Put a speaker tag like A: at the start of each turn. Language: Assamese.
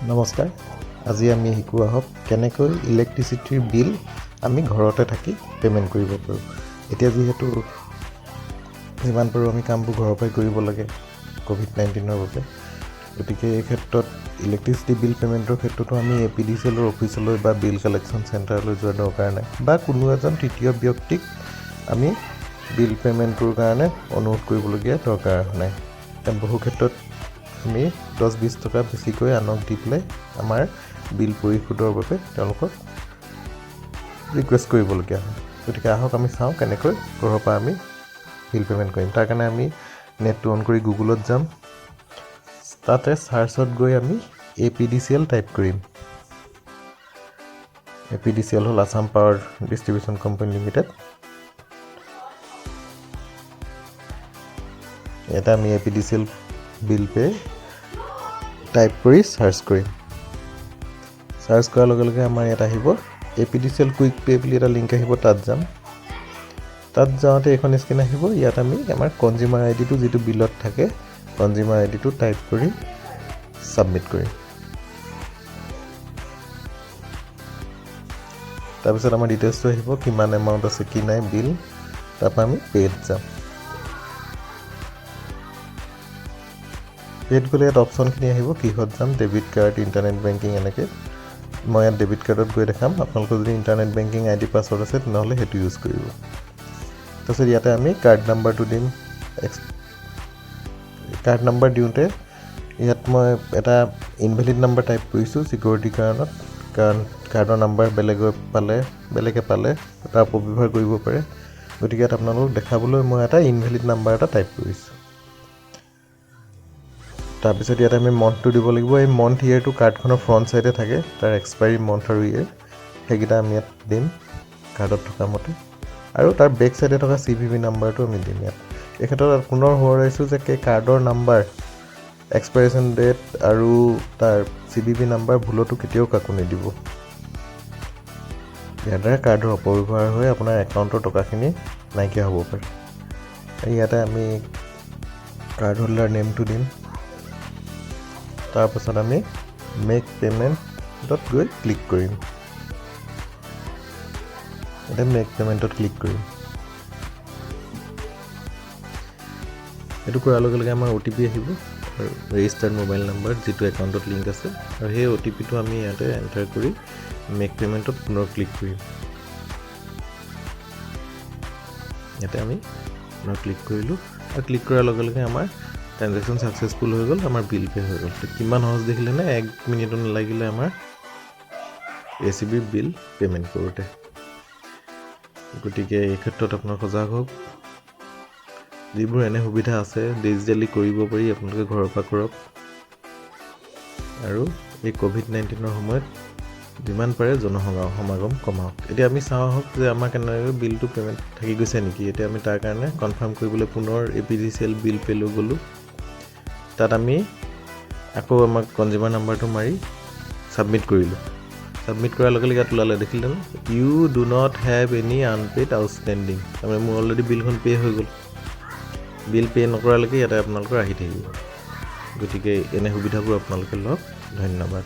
A: নমস্কাৰ। আজি আমি শিকোঁ আহক কেনেকৈ ইলেক্ট্ৰিচিটিৰ বিল আমি ঘৰতে থাকি পে'মেণ্ট কৰিব পাৰোঁ। এতিয়া যিহেতু যিমান পাৰোঁ আমি কামবোৰ ঘৰৰ পৰাই কৰিব লাগে ক'ভিড-19ৰ বাবে, গতিকে এই ক্ষেত্ৰত ইলেক্ট্ৰিচিটি বিল পে'মেণ্টৰ ক্ষেত্ৰতো আমি এপিডিচিএলৰ অফিচলৈ বা বিল কালেকশ্যন চেণ্টাৰলৈ যোৱাৰ দৰকাৰ নাই বা কোনো এজন তৃতীয় ব্যক্তিক আমি বিল পে'মেণ্টটোৰ কাৰণে অনুৰোধ কৰিবলগীয়া দৰকাৰ নাই। বহু ক্ষেত্ৰত আমি 10-20 টকা বেছিকৈ আনক দি পেলাই আমাৰ বিল পৰিশোধৰ বাবে তেওঁলোকক ৰিকুৱেষ্ট কৰিবলগীয়া হয়। গতিকে আহক, আমি চাওঁ কেনেকৈ ঘৰৰ পৰা আমি বিল পে'মেণ্ট কৰিম। তাৰ কাৰণে আমি নেটটো অন কৰি গুগলত যাম। তাতে চাৰ্চত গৈ আমি এপিডিচিএল টাইপ কৰিম। এপিডিচিএল হ'ল Assam power distribution company limited. ইয়াতে আমি এপিডিচিএল বিল পে' টাইপ কৰি চাৰ্চ কৰিম। চাৰ্চ কৰাৰ লগে লগে আমাৰ ইয়াত আহিব এপিডিচিএল কুইক পে' বুলি এটা লিংক আহিব, তাত যাম। তাত যাওঁতে এইখন স্ক্ৰীণ আহিব। ইয়াত আমি আমাৰ কনজিউমাৰ আই ডিটো, যিটো বিলত থাকে, কনজিউমাৰ আই ডিটো টাইপ কৰি ছাবমিট কৰিম। তাৰপিছত আমাৰ ডিটেইলছটো আহিব, কিমান এমাউণ্ট আছে, কি নাই বিল। তাৰপৰা আমি পে'ত যাম। পে'ত গ'লে ইয়াত অপশ্যনখিনি আহিব, কিহত যাম, ডেবিট কাৰ্ড, ইণ্টাৰনেট বেংকিং এনেকৈ। মই ইয়াত ডেবিট কাৰ্ডত গৈ দেখাম। আপোনালোকৰ যদি ইণ্টাৰনেট বেংকিং আই ডি, পাছৱৰ্ড আছে, তেনেহ'লে সেইটো ইউজ কৰিব। তাৰপিছত ইয়াতে আমি কাৰ্ড নাম্বাৰটো দিম। কাৰ্ড নাম্বাৰ দিওঁতে ইয়াত মই এটা ইনভেলিড নাম্বাৰ টাইপ কৰিছোঁ ছিকিউৰিটিৰ কাৰণত, কাৰণ কাৰ্ডৰ নাম্বাৰ বেলেগে পালে তাৰ অপব্যৱহাৰ কৰিব পাৰে। গতিকে ইয়াত আপোনালোকক দেখাবলৈ মই এটা ইনভেলিড নাম্বাৰ এটা টাইপ কৰিছোঁ। তাৰপিছত ইয়াত আমি মন্থটো দিব লাগিব। এই মন্থ, ইয়েৰটো কাৰ্ডখনৰ ফ্ৰণ্ট ছাইডে থাকে, তাৰ এক্সপায়াৰী মন্থ আৰু ইয়েৰ, সেইকেইটা আমি ইয়াত দিম কাৰ্ডত থকা মতে। আৰু তাৰ বেক ছাইডে থকা চিভিভি নাম্বাৰটো আমি দিম ইয়াত। এই ক্ষেত্ৰত পুনৰ সোঁৱৰাইছোঁ যে কাৰ্ডৰ নাম্বাৰ, এক্সপাইৰেশ্যন ডেট আৰু তাৰ চিভিভি নাম্বাৰ ভুলতো কেতিয়াও কাকো নিদিব। ইয়াৰ দ্বাৰা কাৰ্ডৰ অপব্যৱহাৰ হৈ আপোনাৰ একাউণ্টৰ টকাখিনি নাইকিয়া হ'ব পাৰে। ইয়াতে আমি কাৰ্ড হোল্ডাৰ নেমটো দিম। তাৰপাছত আমি মেক পে'মেণ্টত গৈ ক্লিক কৰিম। এতিয়া মেক পে'মেণ্টত ক্লিক কৰিম। এইটো কৰাৰ লগে লগে আমাৰ অ'টিপি আহিব আৰু ৰেজিষ্টাৰ্ড মোবাইল নাম্বাৰ, যিটো একাউণ্টত লিংক আছে, আৰু সেই অ'টিপিটো আমি ইয়াতে এণ্টাৰ কৰি মেক পে'মেণ্টত পুনৰ ক্লিক কৰিম। ইয়াতে আমি পুনৰ ক্লিক কৰিলোঁ আৰু ক্লিক কৰাৰ লগে লগে আমাৰ ট্ৰেনজেকশ্যন ছাকচেছফুল হৈ গ'ল, আমাৰ বিল পে' হৈ গ'ল। কিমান সহজ দেখিলেনে? এক মিনিটো নালাগিলে আমাৰ এচিবিৰ বিল পে'মেণ্ট কৰোঁতে। গতিকে এই ক্ষেত্ৰত আপোনাৰ সজাগ হওক। যিবোৰ এনে সুবিধা আছে, ডিজিটেলি কৰিব পাৰি, আপোনালোকে ঘৰৰ পৰা কৰক আৰু এই ক'ভিড-19ৰ সময়ত যিমান পাৰে জনসমাগম কমাওক। এতিয়া আমি চাওঁ আহক যে আমাৰ কেনেকৈ বিলটো পে'মেণ্ট থাকি গৈছে নেকি। এতিয়া আমি তাৰ কাৰণে কনফাৰ্ম কৰিবলৈ পুনৰ এপিডিচিএল বিল পে'লৈ গ'লোঁ। তাত আমি আকৌ আমাক কনজিউমাৰ নাম্বাৰটো মাৰি ছাবমিট কৰিলোঁ। ছাবমিট কৰাৰ লগে লগে ইয়াত ওলালে, দেখিলে ন, "You do not have any unpaid outstanding"। তাৰমানে মোৰ অলৰেডি বিলখন পে' হৈ গ'ল। বিল পে' নকৰালৈকে ইয়াতে আপোনালোকৰ আহি থাকিব। গতিকে এনে সুবিধাবোৰ আপোনালোকে লওক। ধন্যবাদ।